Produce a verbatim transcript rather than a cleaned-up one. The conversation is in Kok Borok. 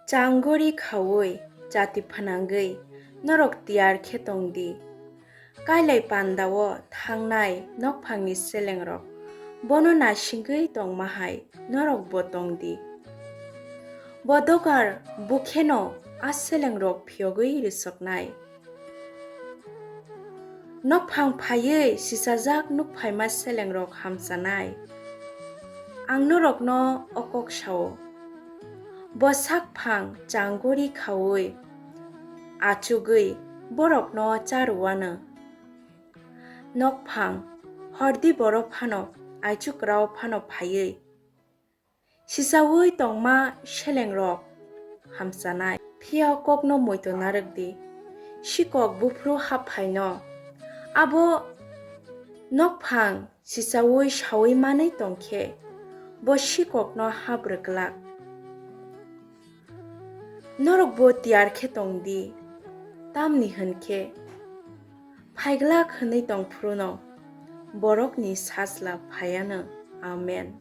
Changori khaui chati phnangwi norok tiyar khe tong di. Kailai pandao thangnai nokphangni selengrok bono nasingwi tongma hai norokbo tong di. Bo dogar bukheno a selengrok phiyogwi rwsoknai. Nokphang phaiwi sisajak nukphaima selengrok hamchanai. Ang norokno o kok sao. Bo sakphang changori khaui achugwi borokno charwano. Nokphang hordi borok phano aichukrao phano phaiwi sisaui tongma selengrok hamchanai. Phiya kokno muitu narwk di. Sikok buphuru haphaino abo nokphang sisaui saui manwi tongkhe bo sikokno habrwk glak. Norokbo tiyar khe tong di, tamni hwn khe phaiglak hwnwi tong phuruno borokni sajla phaiano. Amen.